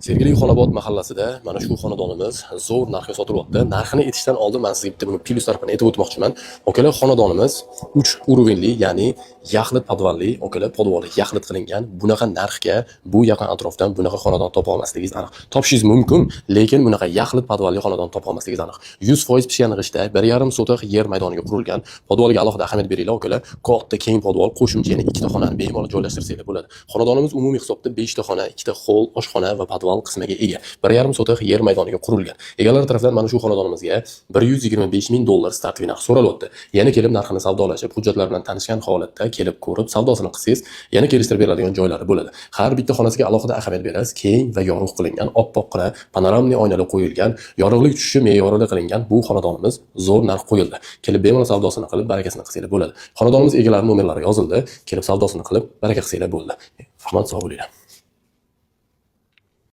Sergeli, Xonobod mahallasida mana shu xonadonimiz zo'r narxga sotilyapti. Narxini aytishdan oldin man sizga bitta buni plyus tarafini aytib o'tmoqchiman. Akalar, xonadonimiz 3 уровень li, ya'ni yaxlit podvalli, akalar, podvoli yaxlit qilingan. Bunaqa narxga bu yaqin atrofdan bunaqa xonadon topa olmasligingiz aniq. Topishingiz mumkin, lekin bunaqa yaxlit podvalli xonadon topa olmasligingiz aniq. 100% pishgan g'ishtda 1,5 sotix yer maydoniga qurilgan. Podvoliga alohida ahamiyat beringlar, akalar. Katta keng podvol, qo'shimcha yana ikkita xonani bemalol joylashtirsanglar bo'ladi. Xonadonimiz umumiy hisobda 5 ta xona, ikkita xoll, oshxona va podval qismiga ega. 1,5 sotix yer maydoniga qurilgan. Egalari tarafidan mana shu xonadonimizga 125 ming dollar стартовый narx so'ralyapti. Yana kelib narxini savdolashib, hujjatlar bilan tanishgan holatda kelib ko'rib, savdosini qilsangiz, yana kelishtirib beradigan joylari bo'ladi. Har bitta xonasiga alohida ahamiyat berasiz. Keng va yorug' qilingan, oppoqqina панорамный oynalar qo'yilgan, yorug'lik tushishi me'yorida qilingan bu xonadonimiz zo'r narx qo'yildi. Kelib bemalol savdosini qilib, barakasini qilsanglar bo'ladi. Xonadonimiz egalari nomerlari yozildi. Kelib savdosini qilib, baraka qilsanglar bo'ldi. Rahmat, sog' bo'linglar.